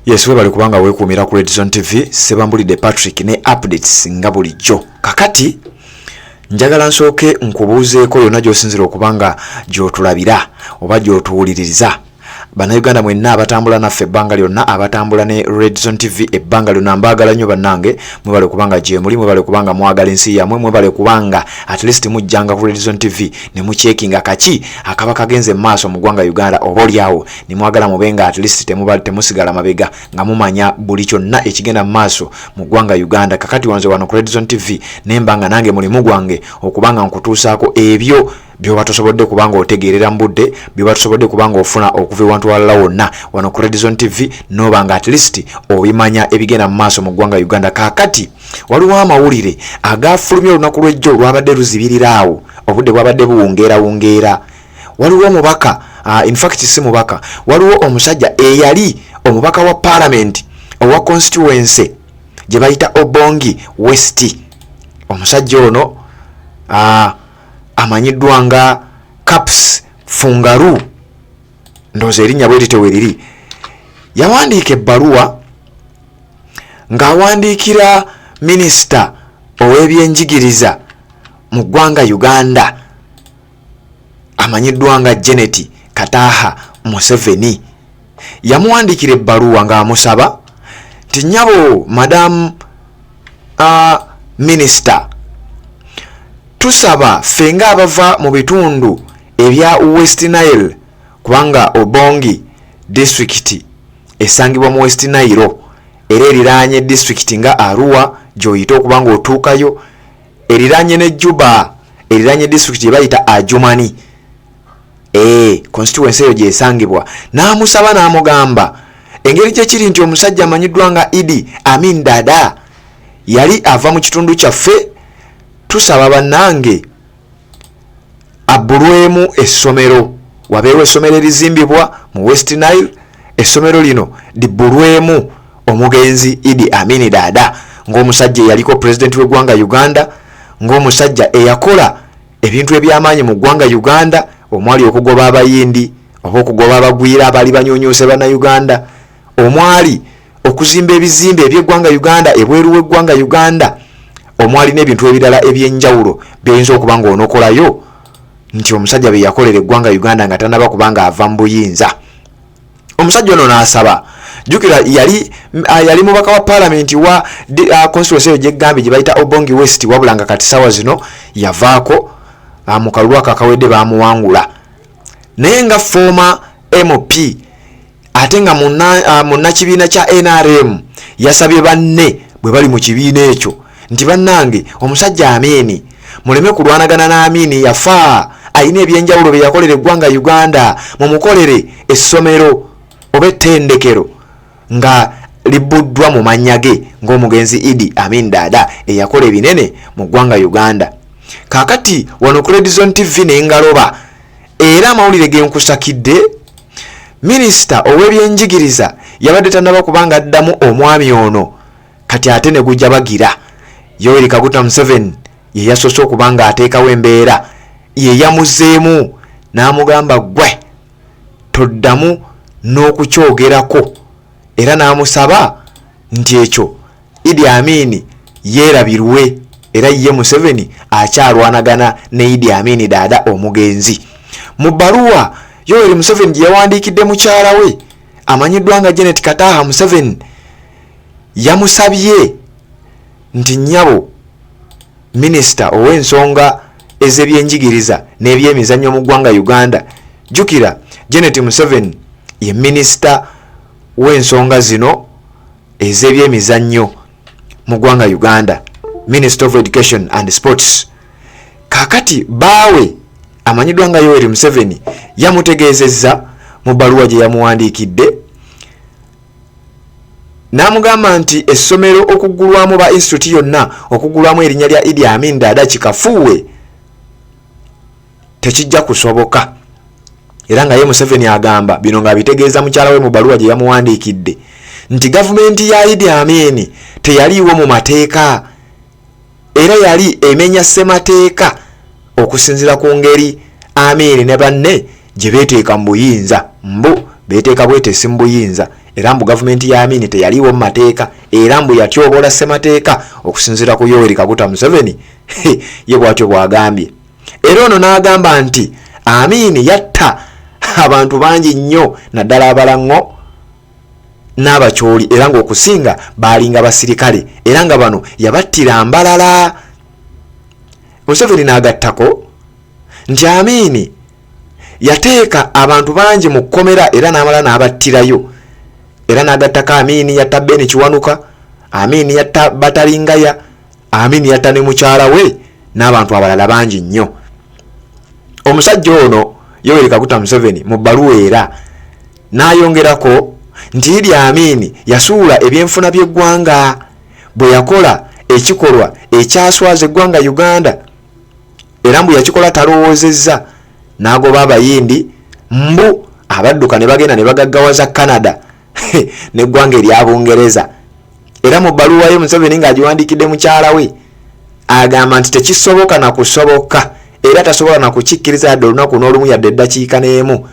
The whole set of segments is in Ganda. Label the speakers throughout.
Speaker 1: Yes, webale kubanga weekuumira ku Redzone TV. Sebambulidde Patrick ne updates nga bulijjo. Kakati njagala nsooke nkubuuzeeko yonna gy'osinzira okuba nga gy'otulabira oba gy'otuwuliririza. Bannayuganda mwenna abatambula naffe ebbanga lyonna, abatambula ne Redzone TV ebbanga lyonna, mbaagala nnyo bannange. Mwebale kubanga gyemuli, mwebale kubanga mwagala ensi yammwe, mwebale kubanga at least mujjanga ku Redzone TV ne mucheckinga kaki akaba kagenze mu maaso mu ggwanga Uganda, oba oliawo ne mwagala mube nga at least temusigala mabega nga mumanya buli kyonna ekigenda mu maaso mu ggwanga Uganda. Kakati wanze wano ku Redzone TV nemba nga nange mulimu gwange okubanga nkutuusaako ebyo byoba tosobodde kubanga otegeerera mu budde, byoba tosobodde kubanga ofuna okuva ewantu walala wonna. Wano ku Redzone TV noba nga at least obimanya ebigenda mu maaso mu ggwanga Uganda. Kaakati waliwo amawulire agafulumya olunaku lw'ejjo olwabadde luzibirira awo, obudde bwabadde buwungeerawungeera. Waliwo omubaka, in fact si mubaka, waliwo omusajja eyali omubaka wa parliament owa constituency gye bayita Obongi West. Omusajja ono amanyiddwa nga Kaps Fungaroo, ndowooza erinnya bwe lityo we riri. Yawandiika ebbaluwa ng'awandiikira minisita ow'ebyenjigiriza mu ggwanga Uganda amanyiddwa nga Janet Kataha Museveni. Yamuwandiikira ebbaluwa ng'amusaba nti, "Nnyabo madamu minisita, tusaba ffe ng'abava mu bitundu ebya West Nile," kubanga Obongi disitulikiti esangibwa mu West Nile era eriraanye disitulikiti nga Arua gy'oyita okuba ng'otuukayo, eriraanye ne Juba, eriraanye disitulikiti gye bayita Adjumani, constituency eyo gyesangibwa. N'amusaba n'amugamba engeri gyekiri nti omusajja amanyiddwa nga Idi Amin Dada yali ava mu kitundu kyaffe, tusaba bannange abbulwemu essomero, wabeewo essomero erizimbibwa mu West Nile, essomero lino libbulwemu omugenzi Idi Amini Dada ng'omusajja eyaliko pulezidenti w'eggwanga Uganda, ng'omusajja eyakola ebintu eby'amaanyi mu ggwanga Uganda, omwali okugoba Abayindi oba okugoba abagwira abaali banyunyuuse Bannayuganda, omwali okuzimba ebizimbe eby'eggwanga Uganda ebweru w'eggwanga Uganda, omwali n'ebintu ebirala ebyenjawulo by'oyinza okuba ng'onokolayo nti omusajja bye yakolera eggwanga Uganda nga tanaba kubanga ava mu buyinza. Omusajja ono n'asaba. Jjukira yali mubaka wa paalamenti wa constituency eyo gyeggambye gye bayita Obongi West, wabula nga kati sawa zino yavaako, mu kalulu ako akawedde bamuwangula, naye nga former MP ate nga munnakibiina kya NRM, yasabye banne bwe bali mu kibiina ekyo nti, "Bannange, omusajja Amiini muleme kulwanagana n'Amiini, yafa alina ebyenjawulo bye yakolera eggwanga Uganda, mumukolere essomero oba ettendekero nga libbuddwa mu mannya ge ng'omugenzi Idi Amin Dada eyakola ebinene mu ggwanga Uganda." Kaakati wano ku Redzone TV n'engaloba era amawulire genkusakidde, minisita ow'ebyenjigiriza yabadde tannaba kubanga addamu omwami ono, kati ate ne gujja bagira Yoweri Kaguta Museveni ye yasoose okuba nga ateekawo embeera, ye yamuzeemu n'amugamba, "Ggwe toddamu n'okukyogerako," era n'amusaba nti ekyo Idi Amini yeerabirwe, era ye Museveni akyalwanagana ne Idi Amini Dada omugenzi. Mu bbaluwa Yoweri Museveni gye yawandiikidde mukyala we amanyiddwa nga Janet Kataha Museveni, yamusabye nti, "Nnyabo minisita ow'ensonga ez'ebyenjigiriza n'ebyemizannyo mu ggwanga Uganda," jjukira Janet Museveni ye minisita w'ensonga zino ez'ebyemizannyo mu ggwanga Uganda, Minister of Education and Sports, kaakati baawe amanyiddwa nga Yoweri Museveni yamutegeezezza mu bbaluwa gye yamuwandiikidde n'amugamba nti essomero okuggulwamu ba institute yonna okuggulwamu erinnya lya Idi Amin Dada kikafuuwe, tekijja kusoboka. Era nga ye Museveni agamba bino ng'abitegeeza mukyala we mu bbaluwa gye yamuwandiikidde nti gavumenti ya Idi Amin teyaliiwo mu mateeka era yali emenya ssemateeka okusinziira ku ngeri Amin ne banne gye beeteeka mu buyinza, mbu beeteeka bwetesi mu buyinza. Era mbu gavumenti ya Amini teyaliiwo mu mateeka, era mbu yatyoboola ssemateeka okusinziira ku Yoweri Kaguta Museveni. Ye bw'atyo bw'agambye. Era ono n'agamba nti Amini yatta abantu bangi nnyo, naddala Abalango n'Abakyoli, era ng'okusinga baalinga basirikale, era nga bano yabattira Mbalala. Museveni n'agattako nti Amini yateeka abantu bangi mu kkomera era n'amala n'abattirayo. Era n'agattako Amini yatta Ben Kiwanuka, Amini yatta Bataringaya, Amini yatta ne mukyala we n'abantu abalala bangi nnyo. Omusajja ono Yoweri Kaguta Museveni mu bbaluwa era n'ayongerako nti Idi Amin yasuula ebyenfuna by'eggwanga bwe yakola ekikolwa ekyaswaza eggwanga Uganda, era mbu yakikola talowoozezza, n'agoba Abayindi mbu abadduka ne bagenda ne bagaggawaza Canada n'eggwanga erya Bungereza. Era mu bbaluwa ye Museveni ng'agiwandiikidde mukyala we agamba nti tekisoboka na kusoboka, era tasobola na kukikkiriza yadde olunaku n'olumu yadde eddakiika n'emu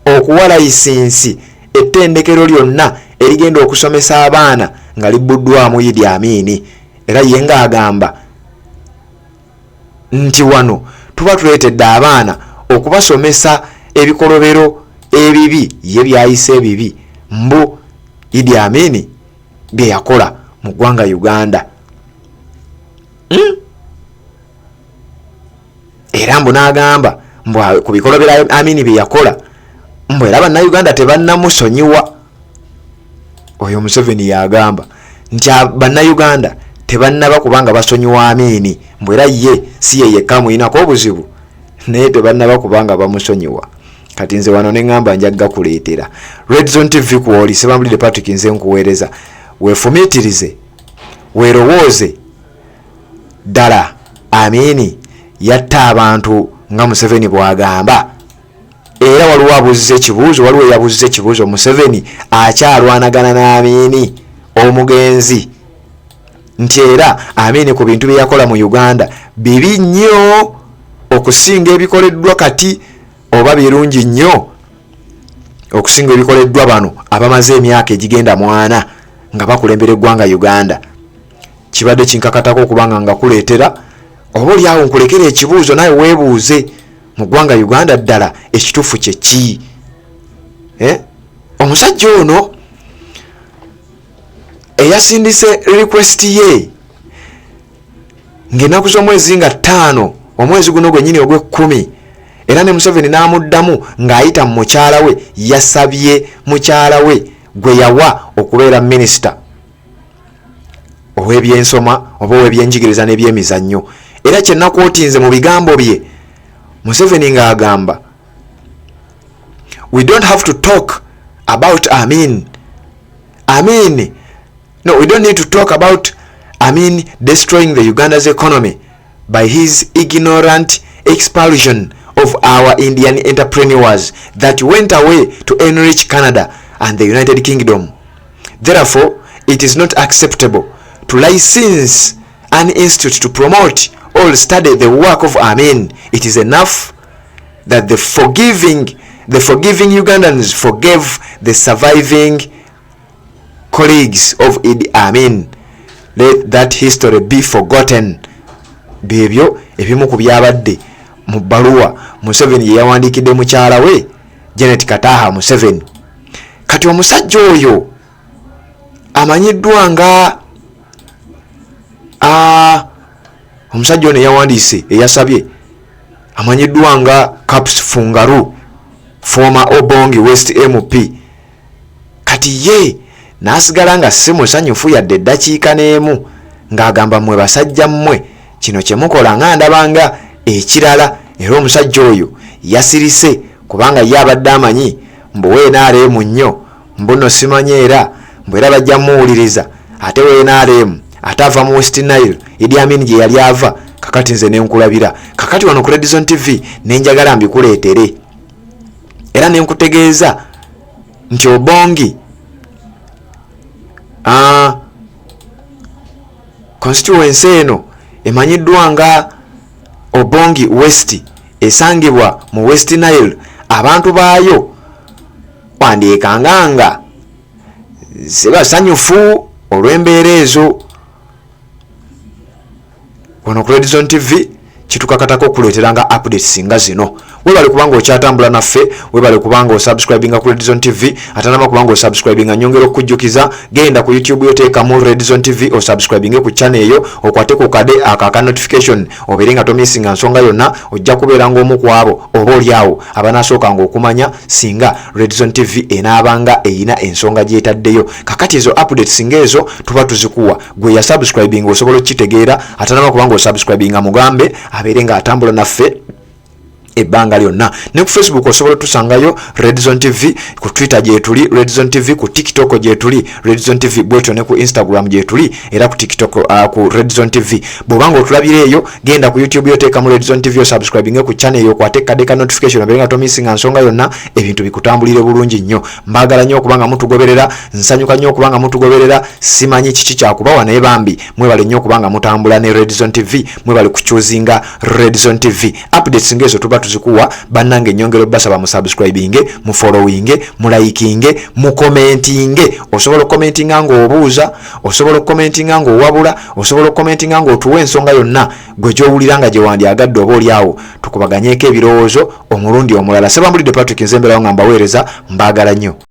Speaker 1: okuwa layisinsi ettendekero lyonna erigenda okusomesa abaana nga libbuddwamu Idi Amini. Era ye ng'agamba nti wano tuba tuleetedde abaana okubasomesa ebikolobero ebibi ye byayise ebibi mbu Idi Amini bye yakola mu ggwanga Uganda. Era mbu n'agamba mbu ku bikolobero Amini bye yakola mbu era Bannayuganda tebannamusonyiwa. Oyo Museveni yagamba nti Bannayuganda tebannaba kubanga basonyiwa Amini, mbu era ye si ye yekka amuyinako obuzibu, naye tebannaba kubanga bamusonyiwa. Kati nze wano ne ŋŋamba nja gakuleetera. Red Zone TV kwoli, Sebambulidde Patrick, nze nkuweereza. Weefumiitirize, weerowooze ddala Amini yatta abantu nga Museveni bw'agamba. Era waliwo abuuzizza ekibuuzo, waliwo eyabuuzizza ekibuuzo, Museveni akyalwanagana n'Amini omugenzi, nti era Amini ku bintu bye yakola mu Uganda bibi nnyo okusinga ebikoleddwa kati, oba birungi nnyo okusinga ebikoleddwa bano abamaze emyaka egigenda mwana nga bakulembera eggwanga Uganda. Kibadde kinkakatako okubanga nga kuleetera oba oli awo nkulekera ekibuuzo, nawe weebuuze mu ggwanga Uganda ddala ekituufu kye ki? Omusajja ono eyasindise request ye ng'ennaku z'omwezi nga 5 omwezi guno gwennyini ogw'ekkumi, era ne Museveni n'amuddamu ng'ayita mu mukyala we, yasabye mukyala we gwe yawa okubeera minisita ow'ebyensoma oba ow'ebyenjigiriza n'ebyemizannyo. Era kye nakwotinze mu bigambo bye Museveni ng'agamba, we don't have to talk about Amin. Amin, no, we don't need to talk about Amin destroying the Uganda's economy by his ignorant expulsion of our Indian entrepreneurs that went away to enrich Canada and the United Kingdom. Therefore, it is not acceptable to license an institute to promote or study the work of Amin. It is enough that the forgiving Ugandans forgave the surviving colleagues of Idi Amin. Let that history be forgotten. Byebyo ebimu ku byabadde mu bbaluwa Museveni ye yawandiikidde mukyala we Janet Kataha Museveni. Kati omusajja oyo amanyiddwa nga omusajja ono eyawandiise eyasabye amanyiddwa nga Kaps Fungaroo, former Obongi West MP. Kati ye n'asigala nga si musanyufu yadde eddakiika n'emu, ng'agamba mmwe basajja mmwe kino kye mukola nga ndaba nga ekirala. Era omusajja oyo yasirise kubanga ye abadde amanyi mbu NRM nnyo, mbu nno simanyi, era mbu era bajja muwuliriza, ate NRM ate ava mu West Nile, Idi Amin gye yali ava. Kakati nze nenkulabira kakati wano ku Redizon TV nenjagala mbikuleetere era nenkutegeeza nti Obongi constituency eno emanyiddwa nga Obongi West, esangibwa mu West Nile, abantu baayo wandyekanga nga Si basanyufu olw'embeera ezo. Wano ku Redzone TV kitukakatako okuleetera nga updates nga zino. Webale kubanga okyatambula naffe, webale kubanga osubscribinga ku Redzone TV. Atanaba kubanga osubscribinga, nyongera okukujjukiza, genda ku YouTube yo, teekamu Redzone TV, osubscribinge ku channel eyo, okwate ku kade ako aka notification, obeere nga tomissinga nsonga yonna. Ojja kubeera ng'omu ku abo oba oli awo abanaasookanga okumanya singa Redzone TV enaabanga eyina ensonga gy'etaddeyo. Kakati ezo updates ng'ezo tuba tuzikuwa. Gwe yasubscribinga osobola okukitegeera, atanaba kubanga osubscribinga mugambe abeere ng'atambula naffe ebbanga lyonna. Ne ku Facebook osobola otusangayo, Redzone TV, ku Twitter gyetuli, Redzone TV, ku TikTok gyetuli, Redzone TV bwetyo, ne ku Instagram gyetuli era ku TikTok, ku Redzone TV. Bw'obanga otulabira eyo, genda ku YouTube yoteekamu Redzone TV, osubscribinge ku channel eyo, okwate ekadde ka notification, obeere nga tomissinga nsonga yonna, ebintu bikutambulire bulungi nnyo. Mbaagala nnyo okuba nga mutugoberera, nsanyuka nnyo okuba nga mutugoberera. Simanyi kiki kyakubawa, naye bambi mwebale nnyo okuba nga mutambula ne Redzone TV, mwebale kuchoosinga Redzone TV. Updates ng'ezo tuba tuzikuwa. Bannange, ennyongero basaba musubscribinge, mufollowinge, mulikinge, mucommentinge. Osobola okucommentinga ng'obuuza, osobola okucommentinga ng'owabula, osobola okucommentinga ng'otuwa ensonga yonna gwe gy'owulira nga gye wandyagadde oba oli awo tukubaganyeeko ebirowoozo omulundi omulala. Sebambulidde Patrick, nze mbeerawo nga mbaweereza. Mbaagala nnyo.